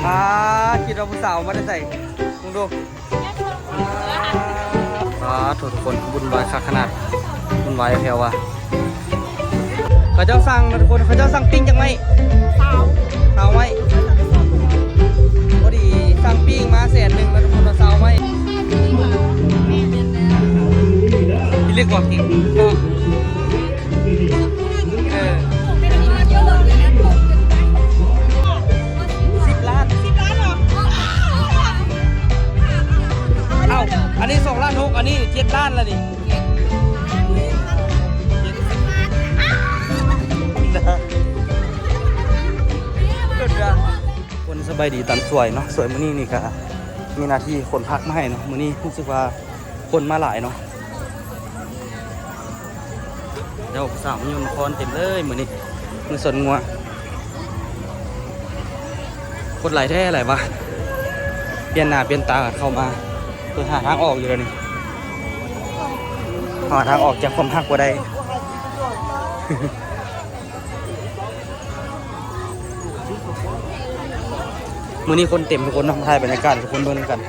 ອ່າ ຄິດວ່າຜູ້ສາວມາແຕ່ໃສ? ເບິ່ງດູ. ອ່າ ໂທ້ ທຸກຄົນ ວຸ່ນວາຍຄັກຂະໜາດ, ວຸ່ນວາຍແທ້ວ່າ. ເຂົາເຈົ້າສັ່ງນະທຸກຄົນ, ເຂົາເຈົ້າສັ່ງປີ້ງຈັກໄມ້? ຊາວ ຊາວໄມ້. ພໍດີສັ່ງປີ້ງມາແສນໜຶ່ງນະທຸກຄົນເນາະ, ຊາວໄມ້. ພິລຶກວ່າກິນເນາະ. ເອີ ສິບລ້ານ ສິບລ້ານເນາະ. ເອົ້າ ອັນນີ້ສອງລ້ານຫົກ ອັນນີ້ເຈັດລ້ານລະນີ້. ຄົນສະບາຍດີຕອນສວຍເນາະ, ສວຍມື້ນີ້ນີ້ກະມີໜ້າທີ່ຂົນຜັກມາໃຫ້ເນາະ. ມື້ນີ້ຮູ້ສຶກວ່າຄົນມາຫຼາຍເນາະ. ດຽວຜູ້ສາວມາຍົນມາຄອນເຕັມເລີຍມື້ນີ້, ມື້ຊົນງົວ. ຄົນຫຼາຍແທ້ຫຼາຍວ່າ, ປ່ຽນໜ້າປ່ຽນຕາກັນເຂົ້າມາ ເພື່ອຫາທາງອອກຢູ່ແລ້ວນີ້, ຫາທາງອອກຈາກຄວາມຮັກບໍ່ໄດ້. ມື້ນີ້ຄົນເຕັມທຸກຄົນເນາະ, ມາຖ່າຍບັນຍາກາດໃຫ້ທຸກຄົນເບິ່ງນຳກັນ.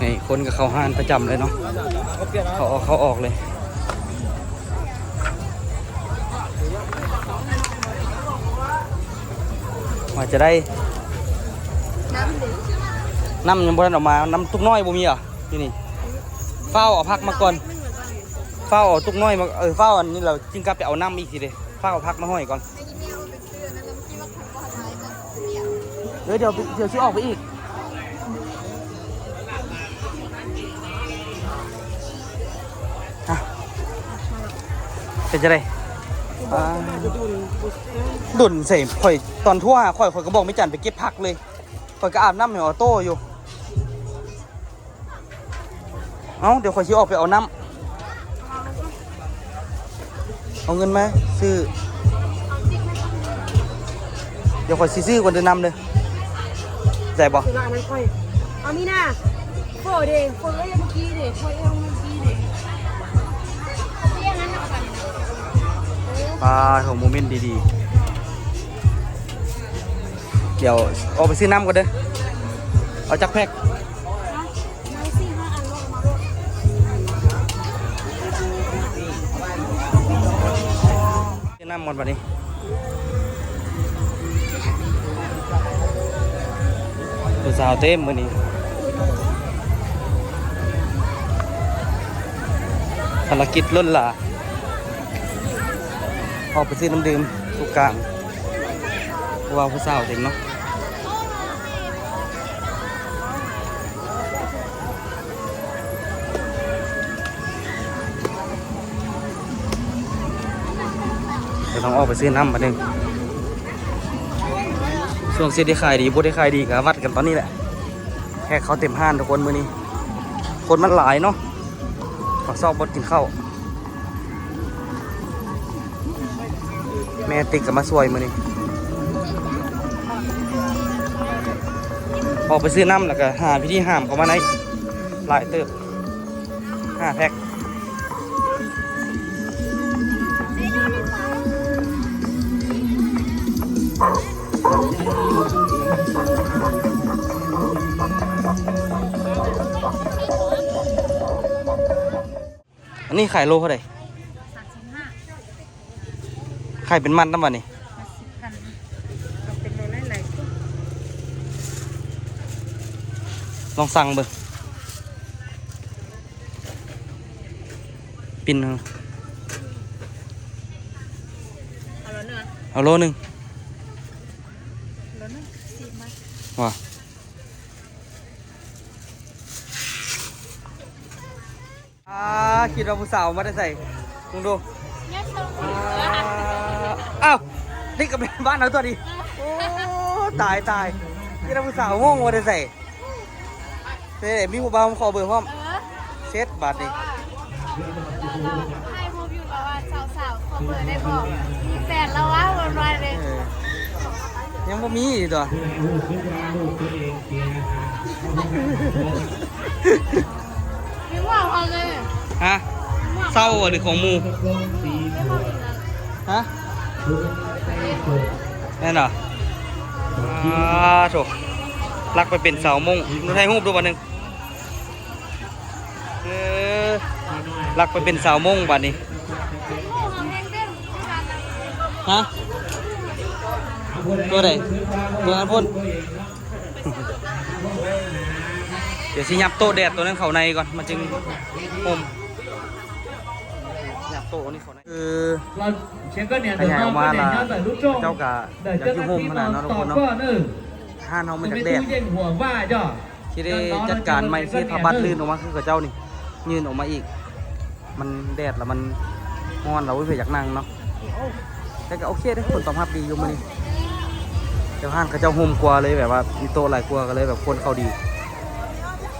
ນີ້ຄົນກໍເຂົ້າຮ້ານປະຈຳເລີຍເນາະ, ເຂົ້າອອກ ເຂົ້າອອກເລີຍ. ວ່າຈະໄດ້ ນ້ຳເດ ນ້ຳຍັງບໍ່ທັນອອກມາ, ນ້ຳຕຸກນ້ອຍບໍ່ມີຫວາຢູ່ນີ້? ຟ້າວເອົາຜັກມາກ່ອນ, ຟ້າວເອົາຕຸກນ້ອຍມາ, ເອີ ຟ້າວອັນນີ້ ແລ້ວຈຶ່ງກັບໄປເອົານ້ຳອີກທີເດ. ຟ້າວເອົາຜັກມາຫ້ອຍກ່ອນ. ເອີ ດຽວ ດຽວຊິອອກໄປອີກ. ຮະ ເປັນຈັ່ງໃດ? ອ່າ ດົນໃສ່ຂ້ອຍ, ຕອນໂທຫາຂ້ອຍ ຂ້ອຍກໍບອກແມ່ຈັນໄປເກັບຜັກເລີຍ, ຂ້ອຍກໍອາບນ້ຳໃຫ້ອອໂຕ້ຢູ່. ເອົ້າ ດຽວຂ້ອຍຊິອອກໄປເອົານ້ຳ, ເອົາເງິນມາຊື້. ດຽວຂ້ອຍຊິຊື້ກ່ອນເດີ ນ້ຳເດີ. ໄດ້ບໍ່? ຊື້ລະອັນນັ້ນຂ້ອຍ. ເອົາມີນາ. ໂອ້ເດ ໂອ້ເອີຍ ເມື່ອກີ້ເດ ໂອ້ເອີຍ ເມື່ອກີ້ເດ. ປາໂທ ໂມເມັນດີໆ. ດຽວອອກໄປຊື້ນ້ຳກ່ອນເດີ. ເອົາຈັກແພັກ? ແນະນຳກ່ອນບັດນີ້. ຜູ້ສາວເຕັມມື້ນີ້, ພາລະກິດລົ້ນຫຼາຍ. ອອກໄປຊື້ນ້ຳດື່ມຢູ່ກາງ ເພາະວ່າຜູ້ສາວເຕັມເນາະ. ກໍຕ້ອງອອກໄປຊື້ນ້ຳບັດນີ້. ຊ່ວງຊິໄດ້ຂາຍດີບໍ່ໄດ້ຂາຍດີກໍວັດກັນຕອນນີ້ແຫຼະ. ແຂກເຂົ້າເຕັມຮ້ານທຸກຄົນມື້ນີ້, ຄົນມັນຫຼາຍເນາະ. ເຂົາຊອກບ່ອນກິນເຂົ້າ. ແມ່ຕິກກໍມາຊ່ວຍມື້ນີ້. ອອກໄປຊື້ນ້ຳ ແລ້ວກໍຫາວິທີຫາມເຂົ້າມາໃນ ຫຼາຍເຕີບ ຫ້າແພັກ. ອັນນີ້ຂາຍໂລເທົ່າໃດ? ສາມສິບຫ້າ. ຂາຍເປັນມັດນຳບັດນີ້? ຫ້າສິບພັນ. ເອົາເປັນໂລຫຼາຍໆ ລອງສັ່ງເບິ່ງ. ປິ່ນ ເອົາໂລໜຶ່ງ ເອົາໂລໜຶ່ງ. ໂລໜຶ່ງ ສີ່ມັດ. ວ່າ ອ່າ ຄິດວ່າຜູ້ສາວມາແຕ່ໃສ? ເບິ່ງດູ. ອ່າ ອ້າວ ນີ້ກໍແມ່ນບ້ານເຮົາຕົວນີ້. ໂອ້ ຕາຍ ຕາຍ ຄິດວ່າຜູ້ສາວ ງົງວ່າແຕ່ໃສ. ເດ້ ມີຜູ້ບ່າວມາຂໍເບີພ້ອມ. ເອີ ເສັດບາດນີ້. ຖ່າຍຮູບຢູ່ ແບບວ່າສາວໆ ຂໍເບີໄດ້ບໍ່? ມີແຟນແລ້ວວະ ເພິ່ນວ່າເດ້. ເອີ ຍັງບໍ່ມີອີກຕົວະ. ຍັງເວົ້າເຮົາເລີຍ. ຮະ? ເຊົ່າບໍ່ ຫຼືຂອງໝູ່? ຮະ? ແມ່ນບໍ່? ອາໂທ້ ລັກໄປເປັນຊາວໂມງ. ຖ່າຍຮູບດູບາດໜຶ່ງ. ເອີ ລັກໄປເປັນຊາວໂມງບາດນີ້. ຮະ? ຕົວໃດ? ຕົວນັ້ນພຸ້ນ. ດຽວຊິຫຍັບໂຕະແດດໂຕນັ້ນເຂົ້າໃນກ່ອນ ມັນຈຶ່ງຮົ່ມ. ຫຍັບໂຕະນີ້ເຂົ້າໃນ. ຄືຂະຫຍາຍອອກມາລະ ເຈົ້າກະຢາກຢູ່ຮົ່ມຫັ້ນນະເນາະທຸກຄົນເນາະ. ຮ້ານເຮົາມັນຢາກແດດ ຊິໄດ້ຈັດການໃໝ່ ຊິເຮັດຜ້າບັດລື່ນອອກມາຄືເຂົາເຈົ້ານີ້ ຍື່ນອອກມາອີກ. ມັນແດດລະມັນຮ້ອນລະ ໂອ້ຍ ຢາກນັ່ງເນາະ. ແຕ່ກະໂອເຄເດ້ ຜົນຕອບຮັບດີຢູ່ມື້ນີ້. ແຕ່ຮ້ານເຂົາເຈົ້າຮົ່ມກວ່າເລີຍ ແບບວ່າມີໂຕະຫຼາຍກວ່າ ກະເລີຍແບບຄົນເຂົ້າດີ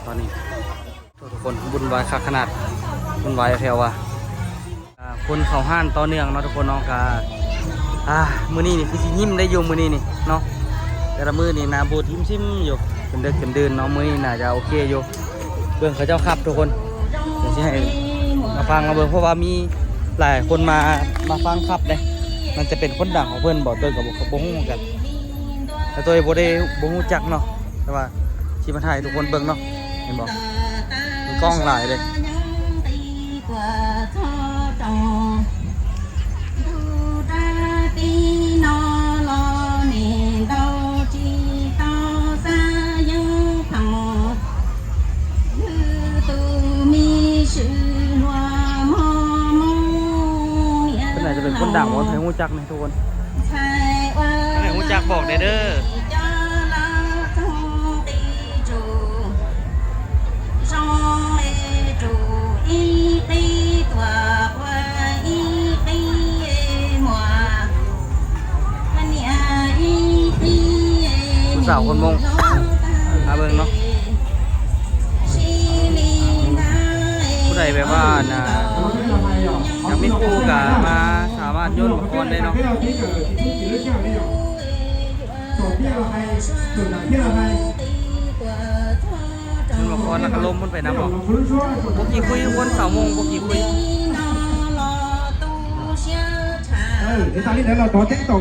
ຕອນນີ້. ທຸກຄົນ ວຸ່ນວາຍຄັກຂະໜາດ ວຸ່ນວາຍແທ້ວ່າ ອາ ຄົນເຂົ້າຮ້ານຕໍ່ເນື່ອງເນາະທຸກຄົນເນາະ. ກະ ອາ ມື້ນີ້ນີ້ຄືຊິຍິ້ມໄດ້ຢູ່ມື້ນີ້ນີ້ເນາະ. ແຕ່ລະມື້ນີ້ໜ້າບູດທິ່ມຊິ້ມຢູ່ ຈົນເດິກຈົນດື່ນເນາະ. ມື້ນີ້ໜ້າຈະໂອເຄຢູ່ ເບິ່ງເຂົາເຈົ້າຂັບທຸກຄົນ. ດຽວຊິໃຫ້ມາຟັງມາເບິ່ງ ເພາະວ່າມີຫຼາຍຄົນມາ ມາຟັງຂັບເດ້. ມັນຈະເປັນຄົນດັງຂອງເພິ່ນບໍ່ ໂຕຍກະບໍ່ ກະບໍ່ຮູ້ຄືກັນ. ແຕ່ໂຕຍບໍ່ໄດ້ ບໍ່ຮູ້ຈັກເນາະ ແຕ່ວ່າຊິມາຖ່າຍໃຫ້ທຸກຄົນເບິ່ງເນາະ. ເຫັນບໍ່ ມີກ້ອງຫຼາຍເດ້. ເພິ່ນອາດຈະເປັນຄົນດັງບໍ່ ໃຜຮູ້ຈັກແດ່ ທຸກຄົນ ໃຜຮູ້ຈັກບອກແດ່ເດີ. ຜູ້ສາວຄົນມົ້ງ ມາເບິ່ງເນາະ. ຜູ້ໃດແບບວ່າ ອັນນ່າ ຢາກມີຄູ່ກະມາສາມາດໂຍນໝາກຄອນໄດ້ເນາະ. ໂຍນໝາກຄອນແລ້ວກະລົມມັນໄປນຳເນາະ. ບໍ່ຂີ້ຄຸຍຄົນຊາວມົ້ງ ບໍ່ຂີ້ຄຸຍ.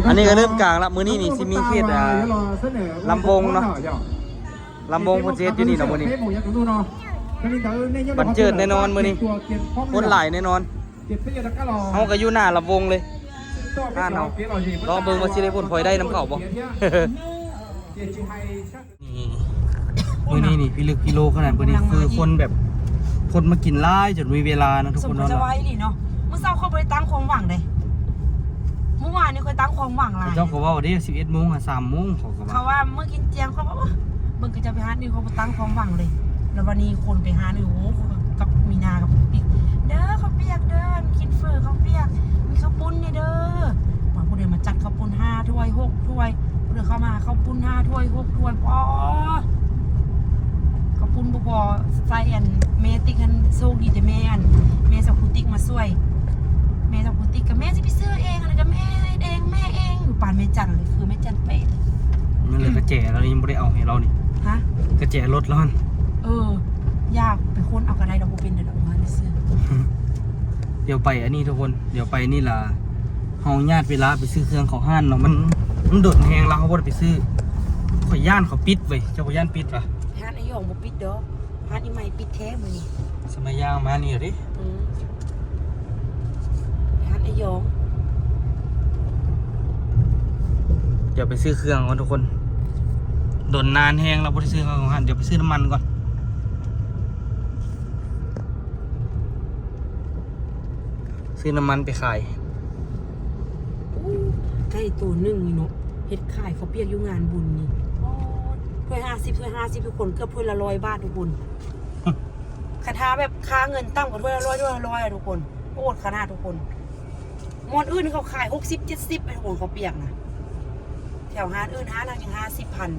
ອັນນີ້ກະເລີ່ມກາງລະ. ມື້ນີ້ນີ້ຊິມີເຂດ ອາ ລຳວົງເນາະ. ລຳວົງເພິ່ນຊິເຮັດຢູ່ນີ້ເນາະມື້ນີ້. ບັນເຈີດແນ່ນອນມື້ນີ້ ຄົນຫຼາຍແນ່ນອນ. ເຮົາກະຢູ່ໜ້າລຳວົງເລີຍ ຮ້ານເຮົາ. ລອງເບິ່ງວ່າຊິໄດ້ຜົນພອຍໄດ້ນຳເຂົາບໍ່. ນີ້ ມື້ນີ້ນີ້ພິລຶກພິໂລຂະໜາດ. ມື້ນີ້ຄືຄົນແບບ ຄົນມາກິນຫຼາຍຈົນມີເວລານະທຸກຄົນເນາະ. ສົມຄວນຈະໄວອີ່ຫຼີເນາະ. ມື້ເຊົ້າຂ້ອຍບໍ່ໄດ້ຕັ້ງຄວາມຫວັງເດ້. ມື້ວານນີ້ຂ້ອຍຕັ້ງຄວາມຫວັງຫຼາຍ. ເຂົາເຈົ້າກະເວົ້າເດ້ ສິບເອັດໂມງຫາສາມໂມງ ເຂົາກະວ່າ ເຂົາວ່າມື້ກິນຈຽງ ຂ້ອຍວ່າ ໂອ້ຍ ເບິ່ງເຂົາເຈົ້າໄປຮ້ານອື່ນ ຂ້ອຍບໍ່ຕັ້ງຄວາມຫວັງເລີຍ. ແລ້ວບາດນີ້ຄົນໄປຮ້ານອື່ນ ໂອ້ ກັບມີນາກັບປຸກປິກ ເດີ ເຂົ້າປຽກເດີ ກິນເຝີເຂົ້າປຽກ ມີເຂົ້າປຸ້ນແດ່ເດີ. ວ່າຜູ້ໃດມາຈັດເຂົ້າປຸ້ນຫ້າຖ້ວຍຫົກຖ້ວຍ ຜູ້ໃດເຂົ້າມາເຂົ້າປຸ້ນຫ້າຖ້ວຍຫົກຖ້ວຍ ປໍ ເຂົ້າປຸ້ນບໍ່ພໍໃສ່. ອັນແມ່ຕິກຫັ້ນ ໂຊກດີແຕ່ແມ່ ອັນແມ່ສາວຄູຕິກມາຊ່ວຍ. ແມ່ສາວຄູຕິກກະແມ່ຊິໄປຊື້ເອງ ອັນນັ້ນກະແມ່ເຮັດເອງ ແມ່ເອງ ຢູ່ປານແມ່ຈັນເລີຍ ຄືແມ່ຈັນເປະ. ນັ້ນແຫຼະ ກະແຈລາວນີ້ຍັງບໍ່ໄດ້ເອົາໃຫ້ລາວນີ້. ຮະ? ກະແຈລົດລາວຫັ້ນ. ເອີ ຢາກໄປຄົ້ນເອົາກະໄດ້ດອກ ບໍ່ເປັນດອກ ວ່າຊື່. ດຽວໄປອັນນີ້ທຸກຄົນ ດຽວໄປນີ້ລະ ເຮົາຍາດເວລາໄປຊື້ເຄື່ອງເຂົ້າຮ້ານເນາະ. ມັນ ມັນດົນແຮງລະ ເຮົາບໍ່ໄດ້ໄປຊື້. ຂ້ອຍຢ້ານເຂົາປິດເວີຍ. ເຈົ້າບໍ່ຢ້ານປິດຫວາ? ຮ້ານອາຢອງບໍ່ປິດດອກ. ຮ້ານອີ່ໃໝ່ປິດແທ້ມື້ນີ້. ສະໄໝຍ່າງມານີ້ເດ້. ອືມ ຮ້ານອາຢອງ. ດຽວໄປຊື້ເຄື່ອງກ່ອນທຸກຄົນ. ດົນນານແຮງລະບໍ່ໄດ້ຊື້ເຄື່ອງເຂົ້າຮ້ານ. ດຽວໄປຊື້ນ້ຳມັນກ່ອນ. ຊື້ນ້ຳມັນໄປຂາຍ. ໂອ້ ໄກ່ໂຕໜຶ່ງນີ້ເນາະ ເຮັດຂາຍເຂົ້າປຽກຢູ່ງານບຸນນີ້. ໂອ້ ຖ້ວຍຫ້າສິບ ຖ້ວຍຫ້າສິບທຸກຄົນ ເກືອບຖ້ວຍລະຮ້ອຍບາດທຸກຄົນ. ຄັນຖ້າແບບຄ່າເງິນຕ່ຳກວ່າຖ້ວຍລະຮ້ອຍ ຖ້ວຍລະຮ້ອຍອະທຸກຄົນ. ໂຫດຂະໜາດທຸກຄົນ. ບ່ອນອື່ນເຂົາຂາຍຫົກສິບ ເຈັດສິບ ທຸກຄົນ ເຂົ້າປຽກນະ. ແຖວຮ້ານອື່ນ ຮ້ານນັ້ນຍັງຫ້າສິບພັນ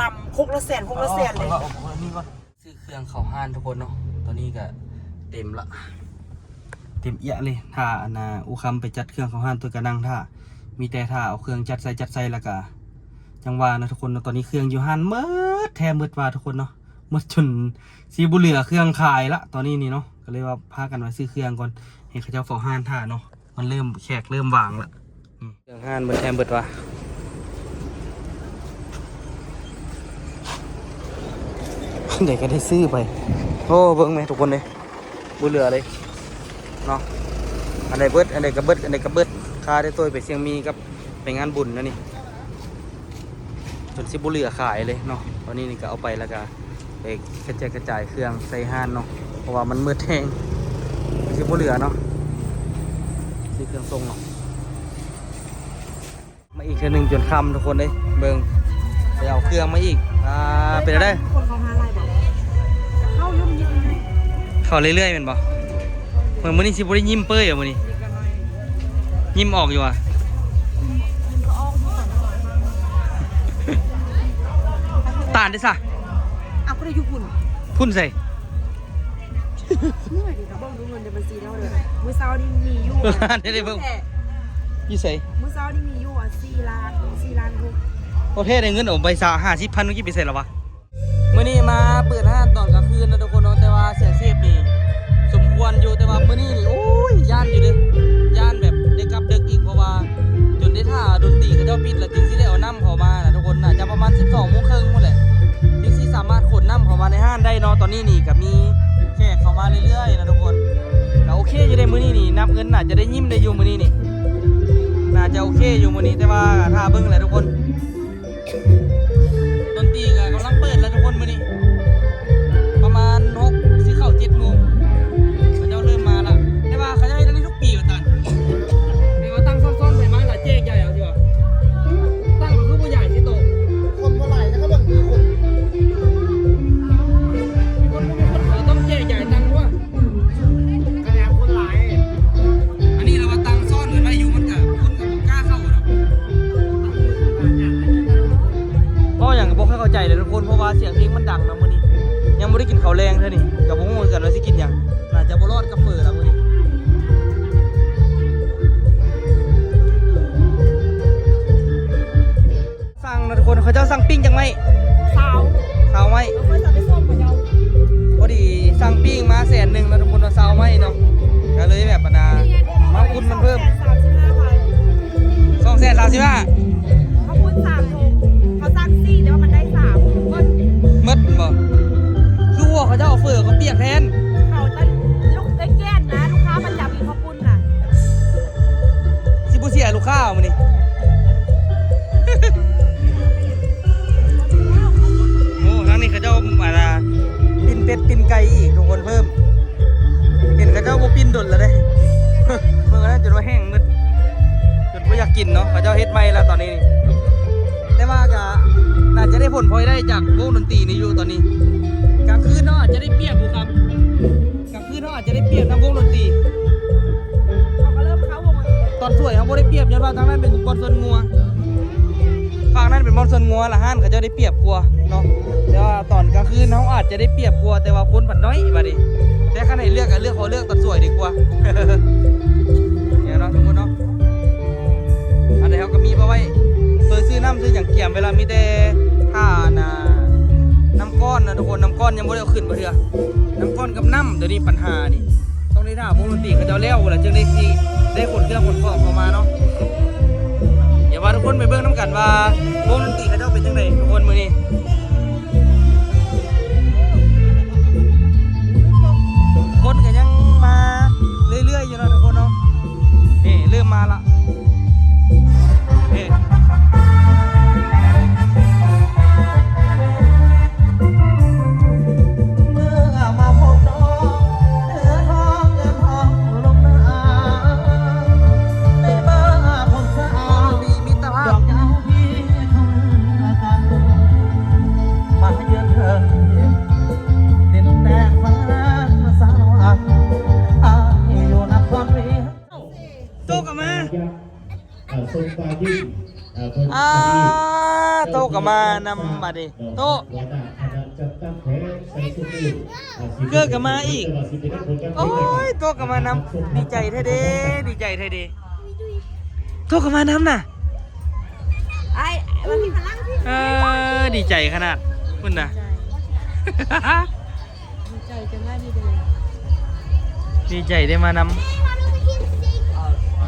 ຕ່ຳຄົກລະແສນ ຄົກລະແສນເລີຍ. ຊື້ເຄື່ອງເຂົ້າຮ້ານທຸກຄົນເນາະ. ຕອນນີ້ກະເຕັມລະ ເຕັມເອຍະເລີຍ. ຖ້າອັນນ່າ ອູຄຳໄປຈັດເຄື່ອງເຂົ້າຮ້ານ ໂຕຍກະນັ່ງຖ້າ. ມີແຕ່ຖ້າເອົາເຄື່ອງຈັດໃສ່ ຈັດໃສ່ລະກະ ຈັ່ງວ່ານະທຸກຄົນເນາະ. ຕອນນີ້ເຄື່ອງຢູ່ຮ້ານໝົດແທ້ໝົດວ່າທຸກຄົນເນາະ. ໝົດຈົນຊິບໍ່ເຫຼືອເຄື່ອງຂາຍລະຕອນນີ້ນີ້ເນາະ. ກະເລີຍວ່າພາກັນມາຊື້ເຄື່ອງກ່ອນ ໃຫ້ເຂົາເຈົ້າເຝົ້າຮ້ານຖ້າເນາະ. ມັນເລີ່ມ ແຂກເລີ່ມວ່າງລະ. ເຄື່ອງຮ້ານເບິດແຮມເບິດວ່າ ອັນໃດກໍໄດ້ຊື້ໄປ. ໂອ້ ເບິ່ງແມ້ທຸກຄົນເອີຍ ບໍ່ເຫຼືອເລີຍເນາະ. ອັນໃດເບິດ ອັນໃດກໍເບິດ ອັນໃດກໍເບິດ. ຄາໄດ້ໂຕຍໄປຊຽງມີກັບໄປງານບຸນແນວນີ້ ຈົນຊິບໍ່ເຫຼືອຂາຍເລີຍເນາະ. ຕອນນີ້ນີ້ກໍເອົາໄປແລ້ວກໍ ໄປກະແຈກກະຈາຍເຄື່ອງໃສ່ຮ້ານເນາະ ເພາະວ່າມັນໝົດແຮງ ມັນຊິບໍ່ເຫຼືອເນາະ. ຊື້ເຄື່ອງສົ່ງເນາະ ມາອີກເທື່ອໜຶ່ງຈົນຄ່ຳທຸກຄົນເດ້. ເບິ່ງ ໄປເອົາເຄື່ອງມາອີກ. ອ່າ ເປັນຈັ່ງໃດ? ຄົນເຂົ້າຫາຫຼາຍບໍ່? ເຂົ້າຢູ່ ເຂົ້າເລື້ອຍໆແມ່ນບໍ່? ເບິ່ງ ມື້ນີ້ຊິບໍ່ໄດ້ຍິ້ມເປີ້ຍບໍ່ມື້ນີ້? ຍິ້ມອອກຢູ່ຫວາ? ຕານເດ້ຊະ? ເອົາ ກໍໄດ້ຢູ່ພຸ້ນ ພຸ້ນໃສ? ເມື່ອຍເດ້ ເບິ່ງດູເງິນໃນບັນຊີເຮົາເດີ. ມື້ເຊົ້ານີ້ມີຢູ່ ເດ້ເບິ່ງ ຢູ່ໃສ? ມື້ເຊົ້ານີ້ມີຢູ່ ອ່າ ສີ່ລ້ານ ສີ່ລ້ານຫົກ. ໂອເຄ ໄດ້ເງິນອອກໄປຊະ ຫ້າສິບພັນ ເມື່ອກີ້ໄປໃສລະວະ? ມື້ນີ້ມາເປີດຮ້ານຕອນກາງຄືນນະທຸກຄົນເນາະ ແຕ່ວ່າສຽງເສບນີ້ສົມຄວນຢູ່ ແຕ່ວ່າມື້ນີ້ນີ້ ໂອ້ຍ ຢ້ານຢູ່ເດີ ຢ້ານແບບໄດ້ກັບດຶກອີກ ເພາະວ່າຈົນໄດ້ຖ້າດົນຕີເຂົາເຈົ້າປິດ ແລ້ວຈຶ່ງຊິໄດ້ເອົານ້ຳເຂົ້າມານະທຸກຄົນ. ໜ້າຈະປະມານສິບສອງໂມງເຄິ່ງພຸ້ນແຫຼະ ຈຶ່ງຊິສາມາດຂົນນ້ຳເຂົ້າມາໃນຮ້ານໄດ້ເນາະ. ຕອນນີ້ນີ້ກໍມີແຂກເຂົ້າມາເລື້ອຍໆນະທຸກຄົນ ກໍໂອເຄຢູ່ເດ້. ມື້ນີ້ນີ້ນັບເງິນໜ້າຈະໄດ້ຍິ້ມໄດ້ຢູ່ມື້ນີ້ນີ້ ໜ້າຈະໂອເຄຢູ່ມື້ນີ້ ແຕ່ວ່າຖ້າເບິ່ງແຫຼະທຸກຄົນ. ດົນຕີກໍກຳລັງເປີດແລ້ວທຸກຄົນ ມື້ນີ້ປະມານຫົກ ຊິເຂົ້າເຈັດໂມງ ເຂົາເຈົ້າເລີ່ມມາລະ ແຕ່ວ່າເຂົາເຈົ້າເຮັດອັນນີ້ທຸກປີວ່າຕານ ແຕ່ວ່າຕັ້ງຊ້ອນໆໄປມາລະແຈກໃຫຍ່ເອົາຊິວ່າ ຕັ້ງກໍຄືບໍ່ໃຫຍ່ຊິໂຕ ຄົນບໍ່ຫຼາຍແລ້ວກໍເບິ່ງຄືຄົນ ມີຄົນບໍ່ມີຄົນກໍຕ້ອງແຈກໃຫຍ່ຕັ້ງວ່າ ຂະຫຍາຍຄົນຫຼາຍ ອັນນີ້ລະວ່າຕັ້ງຊ້ອນກັນໄວ້ຢູ່ ມັນກະຄົນກະບໍ່ກ້າເຂົ້າເນາະ. ເວົ້າຫຍັງກະບໍ່ຄ່ອຍເຂົ້າໃຈເລີຍທຸກຄົນ ເພາະວ່າສຽງເພງມັນດັງເນາະ. ມື້ນີ້ຍັງບໍ່ໄດ້ກິນເຂົ້າແລງເທື່ອນີ້ ກະບໍ່ຮູ້ຄືກັນວ່າຊິກິນຫຍັງ ໜ້າຈະບໍ່ລອດກັບເຝີລະມື້ນີ້. ສັ່ງນະທຸກຄົນ ເຂົາເຈົ້າສັ່ງປີ້ງຈັກໄມ້? ຊາວ ຊາວໄມ້ ເອີ ຂ້ອຍສັ່ງໄປສົ່ງເຂົາເຈົ້າ ພໍດີສັ່ງປີ້ງມາແສນໜຶ່ງນະທຸກຄົນເນາະ ຊາວໄມ້ເນາະ ກະເລີຍແບບອັນນ່າ ມາອຸດໜູນເພີ່ມ ສອງແສນສາມສິບຫ້າພັນ ສອງແສນສາມສິບຫ້າ ເຂົາປຸ້ນສາມຖົງ ເຂົາສັ່ງສີ່ແຕ່ວ່າມັນໄດ້ສາມໝົດ ໝົດບໍ່? ຄືວ່າເຂົາເຈົ້າເອົາເຝີເຂົ້າປຽກແທນ ເຂົາຈະລູກໄດ້ແກ່ນນະ ລູກຄ້າປະຈຳຢູ່ເຂົາປຸ້ນ ນະ ຊິບໍ່ເສຍລູກຄ້າມື້ນີ້. ໂອ້ ທາງນີ້ເຂົາເຈົ້າ ອັນນ່າ ປີ້ນເປັດປີ້ນໄກ່ອີກທຸກຄົນ ເພີ່ມ ເຫັນເຂົາເຈົ້າບໍ່ປີ້ນດົນແລ້ວເດ້ ເບິ່ງນັ້ນຈົນວ່າແຫ້ງໝົດ ຈົນບໍ່ຢາກກິນເນາະ ເຂົາເຈົ້າເຮັດໃໝ່ແລ້ວຕອນນີ້ນີ້ ແຕ່ວ່າກະໜ້າຈະໄດ້ຜົນພອຍໄດ້ຈາກວົງດົນຕີນີ້ຢູ່ຕອນນີ້ ກາງຄືນເຮົາອາດຈະໄດ້ປຽບຢູ່ຄັບ ກາງຄືນເຮົາອາດຈະໄດ້ປຽບນຳວົງດົນຕີ ເຂົາກໍເລີ່ມເຂົ້າວົງ ຕອນສວຍເຮົາບໍ່ໄດ້ປຽບ ຍ້ອນວ່າທາງນັ້ນເປັນບ່ອນຊົນງົວ ຝັ່ງນັ້ນເປັນບ່ອນຊົນງົວ ລະຮ້ານເຂົາເຈົ້າໄດ້ປຽບກວ່າເນາະ ແຕ່ວ່າຕອນກາງຄືນເຮົາອາດຈະໄດ້ປຽບກວ່າ ແຕ່ວ່າຄົນພັດໜ້ອຍບາດນີ້ ແຕ່ຄັນໃຫ້ເລືອກກໍເລືອກ ຂໍເລືອກຕອນສວຍດີກວ່າ ນີ້ເນາະທຸກຄົນເນາະ ອັນໃດເຮົາກໍມີມາໄວ້ ໂຕຍຊື້ນ້ຳຊື້ຫຍັງກຽມໄວ້ລະ ມີແຕ່ຖ້າອັນນ່າ ນ້ຳກ້ອນນະທຸກຄົນ ນ້ຳກ້ອນຍັງບໍ່ໄດ້ເອົາຂຶ້ນມາເທື່ອ ນ້ຳກ້ອນກັບນ້ຳ ດຽວນີ້ປັນຫານີ້ ຕ້ອງໄດ້ຖ້າວົງດົນຕີເຂົາເຈົ້າແລ້ວພຸ້ນລະ ຈຶ່ງໄດ້ຊິໄດ້ຂົນເຄື່ອງຂົນຂອງເຂົ້າມາເນາະ ດຽວພາທຸກຄົນໄປເບິ່ງນຳກັນວ່າວົງດົນຕີເຂົາເຈົ້າເປັນຈັ່ງໃດທຸກຄົນມື້ນີ້ ຄົນກໍຍັງມາເລື້ອຍໆຢູ່ເນາະທຸກຄົນເນາະ ນີ້ເລີ່ມມາລະ ເອີ ເມື່ອມາພົບນ້ອງ ເອື້ອນຮ້ອງເອື້ອນຮ້ອງລົງນາ ໃນເມື່ອພົບສາວ ມີມິດຕະພາບ ດອກຍາວທີ່ເຂົາເອີ້ນກັນ ມາເຢືອນເທີ້ນດິນແດນແຄວ້ນສາລະວັນ ອ້າຍຢູ່ນະຄອນວຽງ. ໂຕກໍມາ ອ່າ ໂຕກໍມານຳບາດນີ້ ໂຕ ເກີດກໍມາອີກ ໂອ້ຍ ໂຕກໍມານຳ ດີໃຈແທ້ເດ້ ດີໃຈແທ້ເດ້ ໂຕກໍມານຳນະ ອ້າຍ ມັນມີພະລັງ ເອີ ດີໃຈຂະໜາດ ພຸ້ນນະ ດີໃຈ ດີໃຈຈົນໄດ້ນີ້ເດ້ ດີໃຈໄດ້ມານຳ ເອີ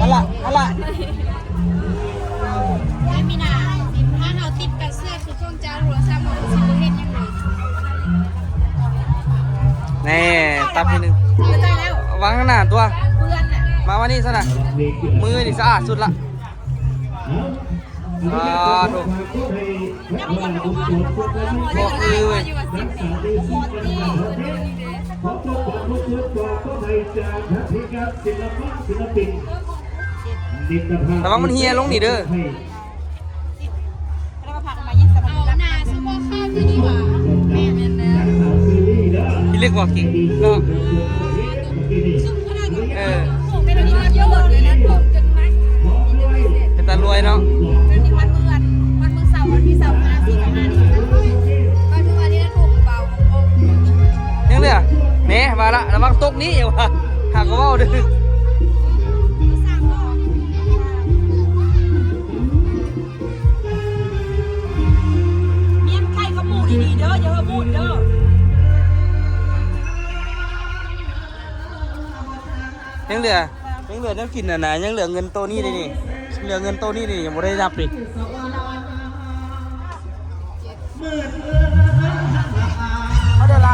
ອັນລະ ອັນລະ ແລ້ວມີໜ້າ ຖ້າເຮົາຕິດກັນເຊື່ອຄືພວກເຈົ້າໂທລະສັບ ເຮົາຊິບໍ່ເຫັນຫຍັງເລີຍ. ແນ່ ຕັບນິດໜຶ່ງ ເຂົ້າໃຈແລ້ວ ວາງຂ້າງໜ້າຕົວະ ເປື້ອນນະ ມາ ມານີ້ຊະນະ ມືນີ້ສະອາດສຸດລະ ອ່າ ໂທ້ ບໍ່ຄືເວີຍ ລະວັງມັນເຫ່ຍລົງນີ້ເດີ. ເອົາໜ້າສະເພາະຄາວຄືນີ້ຫວາ ແມ່ນແລ້ວ ທີ່ເລັກກວ່າກີ້ເນາະ ເອີ ເປັນຕາລວຍເນາະ ເປັນວັນມື້ ວັນມື້ເສົາ ວັນທີສອງ ຫາ ສີ່ ຫາ ຫ້າ ນີ້ ກໍຖືວ່ານີ້ນະ ຖົງເບົາ ຍັງເຫຼືອ ແໝ ວ່າລະ ລະວັງຕົກນີ້ ຫາກະເວົ້າເດີ. ມ້ຽນໄກ່ກັບໝູດີໆເດີ ຢ່າເຮີ້ໝູດເດີ. ຍັງເຫຼືອ ຍັງເຫຼືອແນວກິນຫັ້ນນະ ຍັງເຫຼືອເງິນໂຕນີ້ເດນີ້ ເຫຼືອເງິນໂຕນີ້ເດນີ້ ຍັງບໍ່ໄດ້ນັບເດ. ເອົາເດີລະ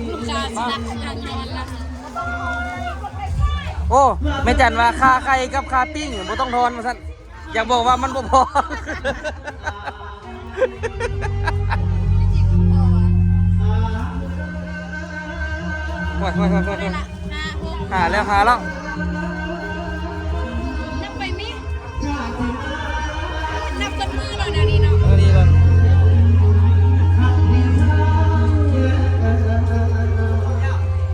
ລູກຄ້າຊິນັບທາງນອນລະ. ໂອ້ ແມ່ຈັນວ່າຄ່າໄຂ່ກັບຄ່າປີ້ງບໍ່ຕ້ອງທອນວ່າຊັ້ນ ຢາກບອກວ່າມັນບໍ່ພໍ. ໂອ້ຍ ໂອ້ຍ ໂອ້ຍ ໂອ້ຍ ຫ້າ ຫົກ ຫາແລ້ວ ຫາແລ້ວ ນັບໄປມີ ນັບຈົນມືແລ້ວແນວນີ້ເນາະ ເອີ ນີ້ເບິ່ງ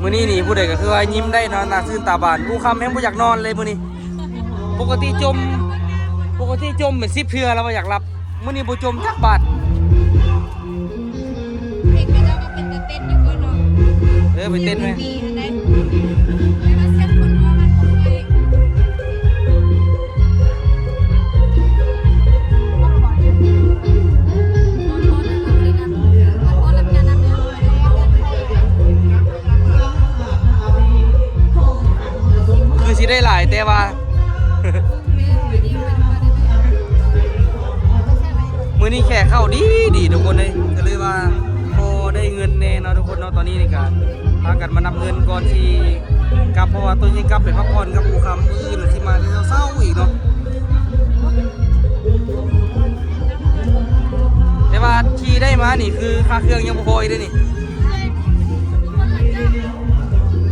ມື້ນີ້ນີ້ຜູ້ໃດກໍຄືວ່າຍິ້ມໄດ້ເນາະ ໜ້າຊື່ນຕາບານ ອູຄຳແຮງບໍ່ຢາກນອນເລີຍມື້ນີ້. ປົກກະຕິຈົ່ມ ປົກກະຕິຈົ່ມເປັນສິບເທື່ອແລ້ວວ່າຢາກຫຼັບ ມື້ນີ້ບໍ່ຈົ່ມຈັກບາດ. ເພງຂະເຈົ້າກໍເປັນຕາເຕັ້ນຢູ່ເນາະ ເອີ ໄປເຕັ້ນໄວ້ ຄືຊິໄດ້ຫຼາຍ ແຕ່ວ່າ ມື້ນີ້ແຂກເຂົ້າດີໆ ທຸກຄົນເອີຍ ກໍເລີຍວ່າພໍໄດ້ເງິນແດ່ເນາະ ທຸກຄົນເນາະ. ຕອນນີ້ນີ້ກະພາກັນມານັບເງິນກ່ອນຊິກັບ ເພາະວ່າໂຕຊິກັບໄປພັກຜ່ອນກັບພູຄຳ ມື້ອື່ນຊິມາແຕ່ເຊົ້າໆອີກເນາະ. ແຕ່ວ່າທີ່ໄດ້ມານີ້ຄືຄ່າເຄື່ອງຍັງບໍ່ພໍອີກເດ້ນີ້.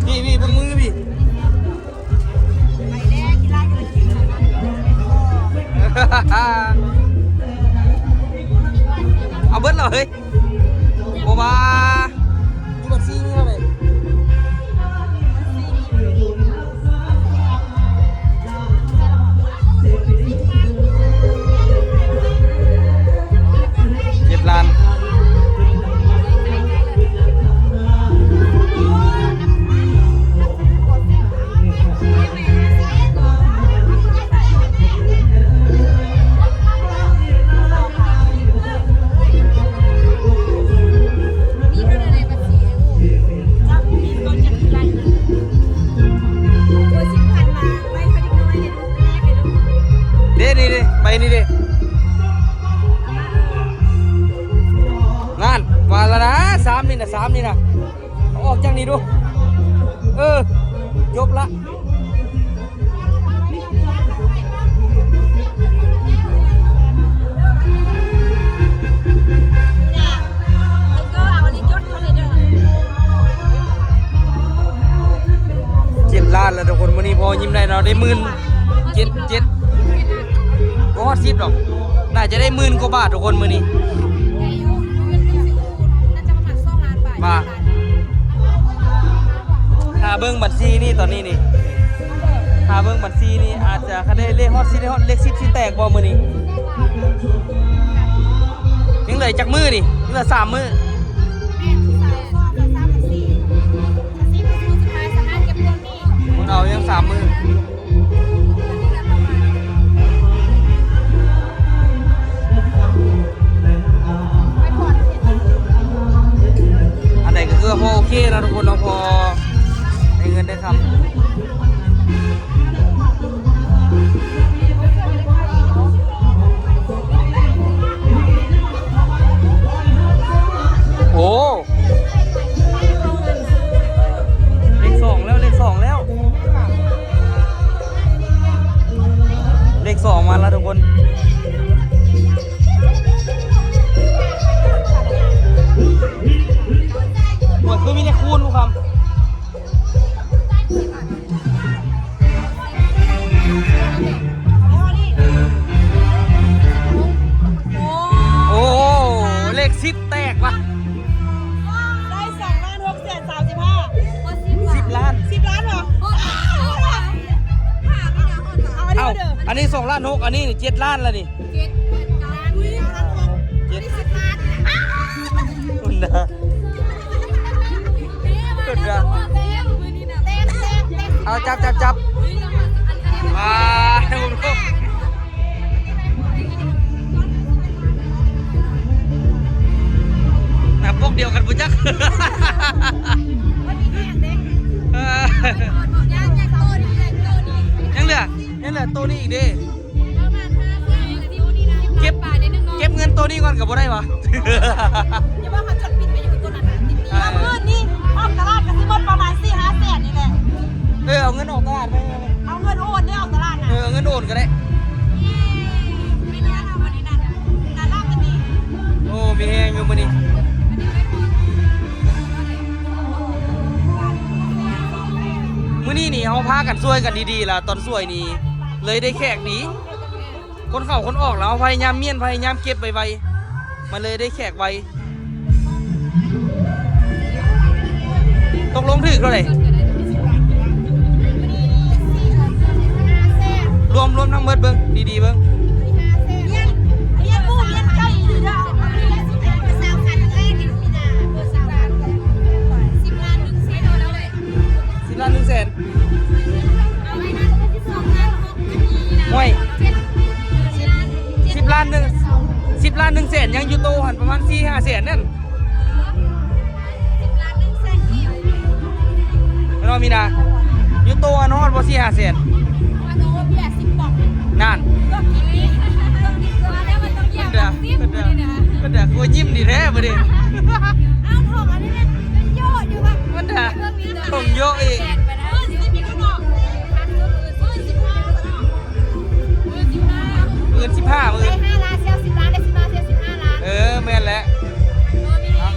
ພີ່ໆ ເບິ່ງມືພີ່ ເອົາເບິດເລີຍ ບໍ່ວ່າຢູ່ບັນຊີມີເທົ່າໃດ? ເຈັດລ້ານ. ເດ້ ນີ້ເດ້ ໃບນີ້ເດ້ ນັ້ນ ວ່າລະນະ ສາມນີ້ນະ ສາມນີ້ນະ ອອກຈາກນີ້ດູ ເອີ ຈົບລະ. ເຈັດລ້ານແລ້ວທຸກຄົນ ມື້ນີ້ພໍຍິ້ມໄດ້ເນາະ ໄດ້ໝື່ນເຈັດ ເຈັດ ບໍ່ຮອດສິບດອກ ໜ້າຈະໄດ້ໝື່ນກວ່າບາດທຸກຄົນມື້ນີ້ ວ່າ ຖ້າເບິ່ງບັນຊີນີ້ຕອນນີ້ນີ້ ຖ້າເບິ່ງບັນຊີນີ້ອາດຈະ ຄັນໄດ້ເລກຮອດ ຊິໄດ້ຮອດເລກສິບ ຊິແຕກບໍ່ມື້ນີ້? ຍັງເຫຼືອຈັກມື້ນີ້? ຍັງເຫຼືອສາມມື້ ເບິ່ງເອົາ ຍັງສາມມື້. ອັນໃດກໍຄືວ່າພໍໂອເຄເນາະທຸກຄົນເນາະ ພໍໄດ້ເງິນໄດ້ຄຳ. ອັນນີ້ສອງລ້ານຫົກ ອັນນີ້ເຈັດລ້ານລະນີ້ ເຈັດ ເຈັດ ສິບລ້ານ ພຸ້ນນະ ພຸ້ນນະ ເອົາ ຈັບ ຈັບ ຈັບ ອ່າ ໜ້າປົກດຽວກັນບໍ່ຈັກ ເອີ ຍັງເຫຼືອ ຍັງເຫຼືອໂຕນີ້ອີກເດ້ ເກັບ ເກັບເງິນໂຕນີ້ກ່ອນກໍບໍ່ໄດ້ຫວາ? ຢ່າວ່າເຂົາຈົດຜິດໄປຢູ່ໂຕນັ້ນນະ ເອີ ມື້ນີ້ອອກຕະຫຼາດກໍຊິໝົດປະມານສີ່ຫ້າແສນນີ້ແຫຼະ ເອີ ເອົາເງິນອອກຕະຫຼາດໄປ ເອົາເງິນໂອນເດ້ ອອກຕະຫຼາດນະ ເອີ ເອົາເງິນໂອນກໍໄດ້ ໂອ້ ມີແຮງຢູ່ມື້ນີ້ ມື້ນີ້ນີ້ເຮົາພາກັນຊ່ວຍກັນດີໆລະ ຕອນຊ່ວຍນີ້ເລີຍໄດ້ແຂກດີ ຄົນເຂົ້າຄົນອອກລະ ເຮົາພະຍາຍາມມ້ຽນ ພະຍາຍາມເກັບໄວໆ ມັນເລີຍໄດ້ແຂກໄວ. ຕົກລົງຖືກເທົ່າໃດ? ລວມ ລວມທັງໝົດເບິ່ງ ດີໆເບິ່ງ ສິບລ້ານໜຶ່ງແສນ ຫ້ວຍ ສິບ ສິບລ້ານໜຶ່ງ ສິບລ້ານໜຶ່ງແສນ ຍັງຢູ່ໂຕຫັ້ນປະມານສີ່ຫ້າແສນນັ້ນ ສິບລ້ານໜຶ່ງແສນກີບ ເນາະ ມີນາ ຢູ່ໂຕຫັ້ນຮອດບໍ່ສີ່ຫ້າແສນ ອັນໂອເບຍສິບປອງ ນັ້ນ ເກືອບກິນ ເກືອບກິນ ເກືອບແລ້ວມັນຕ້ອງຢຽບ ເພິ່ນເດີ ເພິ່ນເດີ ຄືວ່າຍິ້ມດີແທ້ບາດນີ້ ເອົາ ຖອງອັນນີ້ແມ່ນໂຍະຢູ່ວ່າ ເພິ່ນເດີ ຖອງໂຍະອີກ ມື້ອື່ນສິບຫ້າ ມື້ອື່ນ ໄດ້ຫ້າລ້ານ ເຊວສິບລ້ານ ໄດ້ສິບຫ້າ ເຊວສິບຫ້າລ້ານ ເອີ ແມ່ນແຫຼະ ເອົາ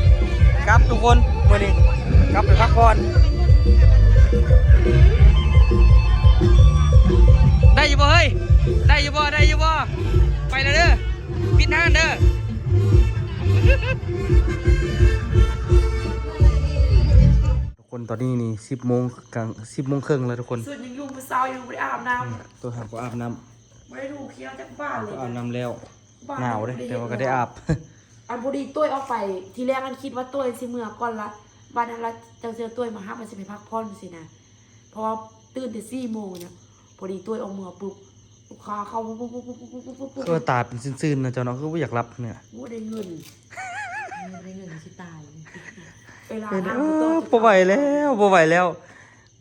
ກັບທຸກຄົນ ມື້ນີ້ກັບໄປພັກຜ່ອນ ໄດ້ຢູ່ບໍ່ເຮີ້ຍ? ໄດ້ຢູ່ບໍ່? ໄດ້ຢູ່ບໍ່? ໄປແລ້ວເດີ ປິດຮ້ານເດີ ທຸກຄົນ ຕອນນີ້ນີ້ສິບໂມງກາງ ສິບໂມງເຄິ່ງແລ້ວທຸກຄົນ ສຸດຍັງຢູ່ ມື້ເຊົ້າຍັງບໍ່ໄດ້ອາບນ້ຳ ອືມ ໂຕຫາກໍອາບນ້ຳ ບໍ່ໄດ້ຖູຂຽວຈັກບາດເລີຍ ອາບນ້ຳແລ້ວ ໜາວເດ້ ແຕ່ວ່າກໍໄດ້ອາບ ອັນພໍດີໂຕ້ຍອອກໄປ ທີແລກອັນຄິດວ່າໂຕ້ຍຊິເມືອກ່ອນລະ ບາດນັ້ນລະຈັ່ງຊິເອົາໂຕ້ຍມາຮັບ ວ່າຊິໄປພັກຜ່ອນຊີ້ນະ ເພາະວ່າຕື່ນແຕ່ສີ່ໂມງນະ ພໍດີໂຕ້ຍອອກເມືອປຸບ ລູກຄ້າເຂົ້າປຸບໆ ຄືວ່າຕາເປັນຊືນໆນະເຈົ້າເນາະ ຄືບໍ່ຢາກຫຼັບເນຍ ໂອ້ ໄດ້ເງິນ ໄດ້ເງິນຊິຕາຍ ເວລາ ເອີ ບໍ່ໄຫວແລ້ວ ບໍ່ໄຫວແລ້ວ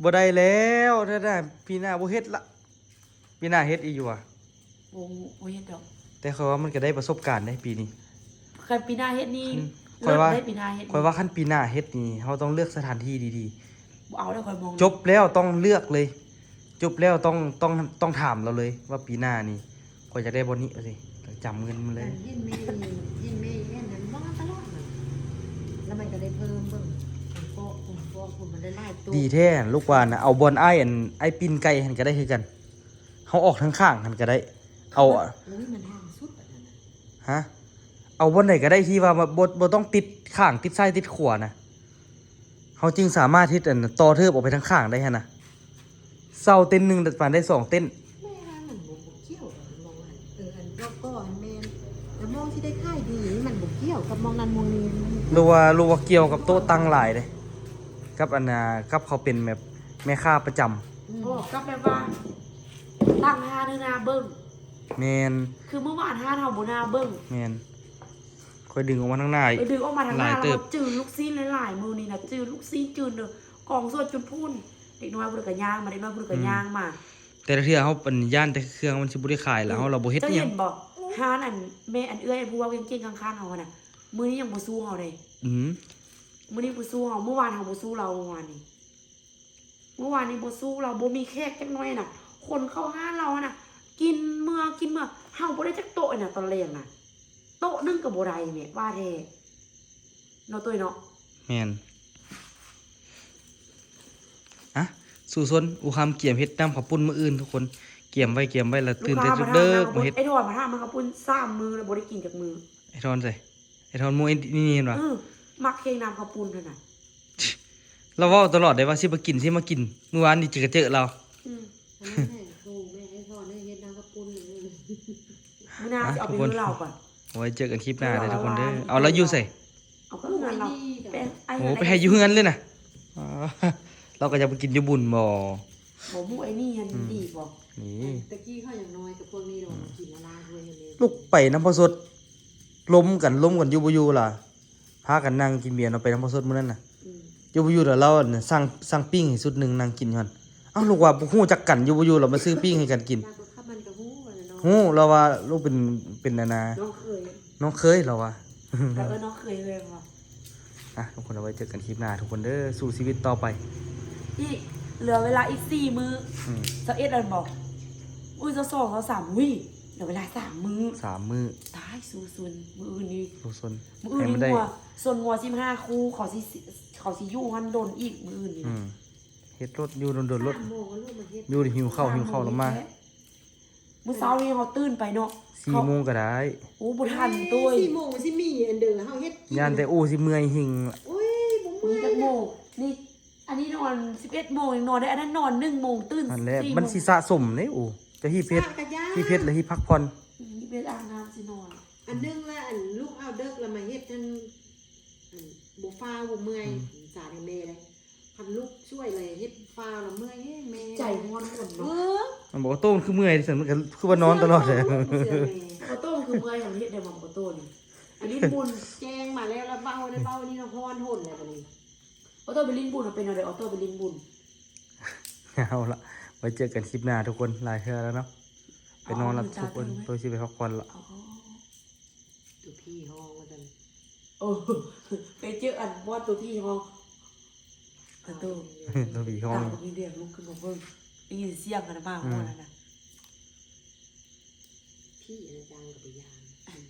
ບໍ່ໄດ້ແລ້ວ ຖ້າໄດ້ປີໜ້າບໍ່ເຮັດລະ ປີໜ້າເຮັດອີກຢູ່ຫວາ? ບໍ່ ບໍ່ເຮັດດອກ ແຕ່ຂ້ອຍວ່າມັນກໍໄດ້ປະສົບການເດ້ປີນີ້ ຄັນປີໜ້າເຮັດນີ້ ອືມ ຂ້ອຍວ່າ ເລີດເດ້ປີໜ້າເຮັດນີ້ ຂ້ອຍວ່າຄັນປີໜ້າເຮັດນີ້ ເຮົາຕ້ອງເລືອກສະຖານທີ່ດີໆ ບໍ່ເອົາເດີ ຂ້ອຍມອງ ຈົບແລ້ວຕ້ອງເລືອກເລີຍ ຈົບແລ້ວຕ້ອງ ຕ້ອງ ຕ້ອງຖາມລາວເລີຍວ່າປີໜ້ານີ້ ຂ້ອຍຢາກໄດ້ບ່ອນນີ້ ວ່າຊີ້ ຈຳເງິນມັນເລີຍ ເຫັນແມ່ ເຫັນແມ່ເຫັນນັ້ນເວົ້າຕະຫຼອດນະ ແລ້ວມັນກໍໄດ້ເພີ່ມເບິ່ງ ເກາະ ເກາະ ມັນໄດ້ຫຼາຍໂຕ ດີແທ້ລູກວ່ານະ ເອົາບ່ອນອ້າຍ ອັນ ອ້າຍປີ້ງໄກ່ຫັ້ນກໍໄດ້ຄືກັນ ເຮົາອອກທາງຂ້າງຫັ້ນກໍໄດ້ ເອົາ ໂອ້ຍ ມັນທາງສຸດອັນນັ້ນນະ ຮະ ເອົາບ່ອນໃດກໍໄດ້ທີ່ວ່າບໍ່ ບໍ່ຕ້ອງຕິດຂ້າງ ຕິດຊ້າຍ ຕິດຂວານະ ເຮົາຈຶ່ງສາມາດເຮັດອັນຕໍ່ເທີບອອກໄປທາງຂ້າງໄດ້ຫັ້ນນະ ເສົາເຕັນໜຶ່ງປານໄດ້ສອງເຕັນ ແມ່ວ່າມັນບໍ່ ບໍ່ກ່ຽວກັບມອງຫັ້ນ ເອີ ອັນເກາະ ເກາະຫັ້ນແມ່ນ ແຕ່ມອງທີ່ໄດ້ຂາຍດີນີ້ມັນບໍ່ກ່ຽວກັບມອງນັ້ນມອງນີ້ ຫຼືວ່າ ຫຼືວ່າກ່ຽວກັບໂຕະຕັ່ງຫຼາຍເດ້ ກັບອັນນ່າ ກັບເຂົາເປັນແບບແມ່ຄ້າປະຈຳ ອືມ ບໍ່ ກັບແບບວ່າ ຕັ້ງຮ້ານໃຫ້ໜ້າເບິ່ງ ແມ່ນ ຄືມື້ວານຮ້ານເຮົາບໍ່ໜ້າເບິ່ງ ແມ່ນ ຂ້ອຍດຶງອອກມາທາງໜ້າອີກ ເອີ ດຶງອອກມາທາງໜ້າ ຫຼາຍເຕີບ ແລ້ວກໍຈື່ລູກຊີ້ນຫຼາຍໆ ມື້ນີ້ນະ ຈື່ລູກຊີ້ນ ຈື່ເດີ ກອງສວນຈົນພຸ້ນ ເດັກນ້ອຍຜູ້ໃດກໍຍ່າງມາ ເດັກນ້ອຍຜູ້ໃດກໍ ອືມ ຍ່າງມາ ແຕ່ລະເທື່ອເຮົາ ອັນ ຢ້ານແຕ່ເຄື່ອງມັນຊິບໍ່ໄດ້ຂາຍລະ ອືມ ເຮົາລະບໍ່ເຮັດ ເຈົ້າເຫັນບໍ່ ຮ້ານອັນແມ່ອັນເອື້ອຍຜູ້ເວົ້າເກັ່ງໆຂ້າງໆເຮົາຫັ້ນນະ ມື້ນີ້ຍັງບໍ່ສູ້ເຮົາເດ້ ອືມ ມື້ນີ້ບໍ່ສູ້ເຮົາ ມື້ວານເຮົາບໍ່ສູ້ລາວ ມື້ວານນີ້ ມື້ວານນີ້ບໍ່ສູ້ລາວ ບໍ່ມີແຂກຈັກໜ້ອຍນະ ຄົນເຂົ້າຮ້ານລາວຫັ້ນນະ ກິນເມືອ ກິນເມືອ ເຮົາບໍ່ໄດ້ຈັກໂຕະນະ ຕອນແລງນະ ໂຕະໜຶ່ງກໍບໍ່ໄດ້ແມ້ ວ່າແທ້ເນາະ ໂຕ້ຍເນາະ ແມ່ນ ອະ ສູ້ຊົນ ອູຄຳກຽມເຮັດນ້ຳເຂົ້າປຸ້ນມື້ອື່ນທຸກຄົນ ກຽມໄວ້ ກຽມໄວ້ ລະຕື່ນແຕ່ເດິກໆມາເຮັດ ອ້າຍທອນມາຖາມ ນ້ຳເຂົ້າປຸ້ນສາມມື້ລະບໍ່ໄດ້ກິນຈັກມື້ ອ້າຍທອນໃສ? ໄອ້ທອນໝູ່ໄອ້ນີ້ເຫັນບໍ່? ເອີ ມັກແຂ່ງນ້ຳເຂົ້າປຸ້ນຫັ້ນນະ ລາວເວົ້າຕະຫຼອດເດ້ວ່າຊິມາກິນ ຊິມາກິນ ມື້ວານນີ້ຈະກະເຈີລາວ ອືມ ອັນນັ້ນແຫຼະ ໂອ້ ແມ່ໄອ້ທອນເອີຍ ເຮັດນ້ຳເຂົ້າປຸ້ນ ມື້ໜ້າຊິເອົາໄປເຮືອນລາວກ່ອນ ໄວ້ເຈີກັນຄລິບໜ້າເດີທຸກຄົນເດີ. ເອົາ ລາວຢູ່ໃສ? ເອົາໄປເຮືອນລາວ ໄປ ໂອ້ ໄປໃຫ້ຢູ່ເຮືອນເລີຍນະ. ອໍ ລາວກໍຢາກໄປກິນຢູ່ບຸນບໍ? ບໍ່ຮູ້ໄອ້ນີ້ຫັ້ນ ອືມ ດີບໍ່? ນີ້ ແຕ່ກີ້ເຮົາຍັງນ້ອຍກັບພວກນີ້ ລາວມາກິນລະລາຍດ້ວຍແນ່. ລຸກໄປນຳພໍ່ສົດ ລົມກັນ ລົມກັນຢູ່ບໍ່ຢູ່ລະ ພາກັນນັ່ງກິນເບຍເນາະ ໄປນຳພໍ່ສົດມື້ນັ້ນນະ. ອືມ ຢູ່ບໍ່ຢູ່ລະ ລາວ ອັນ ສັ່ງ ສັ່ງປີ້ງໃຫ້ຊຸດໜຶ່ງ ນັ່ງກິນຢູ່ຫັ້ນ. ເອົ້າ ລູກວ່າຮູ້ຈັກກັນ ຢູ່ບໍ່ຢູ່ລາວມາຊື້ປີ້ງໃຫ້ກັນກິນ. ລາວກໍ ມັນກໍຮູ້ວ່າເນາະ ຮູ້ລາວວ່າລູກເປັນ ເປັນອັນນາ ນ້ອງເຂີຍ ນ້ອງເຂີຍລາວວ່າ. ເອີ ເອີ ນ້ອງເຂີຍເລີຍວ່າ. ອ່ະ ທຸກຄົນ ເອົາໄວ້ເຈີກັນຄລິບໜ້າທຸກຄົນເດີ ສູ້ຊີວິດຕໍ່ໄປ. ອີກ ເຫຼືອເວລາອີກສີ່ມື້. ອືມ ຊາວເອັດແມ່ນບໍ່? ອຸ້ຍ ຊາວສອງ ຊາວສາມ ອຸ້ຍ ເຫຼືອເວລາສາມມື້ ສາມມື້. ຕາຍ ສູ້ຊົນ ມື້ອື່ນນີ້ ສູ້ຊົນ ມື້ອື່ນນີ້ງົວ ຊົນງົວສິບຫ້າຄູ່ ເຂົາຊິ ເຂົາຊິຢູ່ຫັ້ນດົນອີກມື້ອື່ນນີ້. ອືມ ເຮັດໂລດ ຢູ່ດົນໆ ໂລດ ສາມໂມງ ລູກມາເຮັດ ຢູ່ ຫິວເຂົ້າ ຫິວເຂົ້າແລ້ວມາ. ມື້ເຊົ້ານີ້ເຮົາຕື່ນໄປເນາະ ສີ່ໂມງກໍໄດ້. ໂອ້ ບໍ່ທັນ ໂອ້ຍ ໂຕຍ ສີ່ໂມງມັນຊິມີອັນເດີ ເຮົາເຮັດກິນ ຢ້ານແຕ່ ໂອ້ ຊິເມື່ອຍຫິງ. ໂອ້ຍ ບໍ່ເມື່ອຍ ນີ້ຈັກໂມງນີ້? ອັນນີ້ນອນສິບເອັດໂມງ ຍັງນອນໄດ້ ອັນນັ້ນນອນໜຶ່ງໂມງ ຕື່ນ ຫັ້ນແຫຼະ ສີ່ໂມງ ມັນຊິສະສົມເດ້. ໂອ້ ຈະຮີບເຮັດ ສະກະຍາ ຮີບເຮັດແລ້ວຮີບພັກຜ່ອນ. ອືມ ຮີບເຮັດ ອາບນ້ຳ ຊິນອນ. ອັນໜຶ່ງລະ ອັນລູກເຮົາເດິກລະມາເຮັດຫັ້ນ ອັນ ບໍ່ຟ້າວບໍ່ເມື່ອຍ. ອືມ ສາແດ່ແມ່ເດ້ ຄັນລູກຊ່ວຍເລີຍເຮັດຟ້າວລະເມື່ອຍແຮງແມ່. ໃຈຮ້ອນໝົດເນາະ. ເອີ ມັນບອກວ່າໂຕມັນຄືເມື່ອຍຊັ້ນ ມັນກໍຄືວ່ານອນຕະຫຼອດແຫຼະ. ອອໂຕ້ມັນຄືເມື່ອຍ ເຮັດໄດ້ບໍ່ ອອໂຕ້ນີ້? ໄປຫຼິ້ນບຸນ ແຈ້ງມາແລ້ວ ລະເວົ້າໄດ້ເວົ້ານີ້ນະ ຮ້ອນຫົນແລ້ວບັດນີ້. ອອໂຕ້ໄປຫຼິ້ນບຸນ ເປັນແນວໃດ ອອໂຕ້ໄປຫຼິ້ນບຸນ? ເອົາລະ ໄວ້ເຈີກັນຄລິບໜ້າທຸກຄົນ ຫຼາຍເທື່ອແລ້ວເນາະ. ໄປນອນລະທຸກຄົນ ໂຕຊິໄປພັກຜ່ອນລະ. ໂຕຜີຮ້ອງວ່າຊັ້ນ. ໂອ້ ໄປເຈີອັນບ່ອນໂຕຜີຮ້ອງ ໂຕ ໂຕຜີຮ້ອງ ມີດຽງລຸກຂຶ້ນມາເບິ່ງ ໄດ້ຍິນສຽງກັນມາ ອືມ ໂອ້ ນັ້ນນະ ຜີອາຈານກໍໄປຢ້ານ.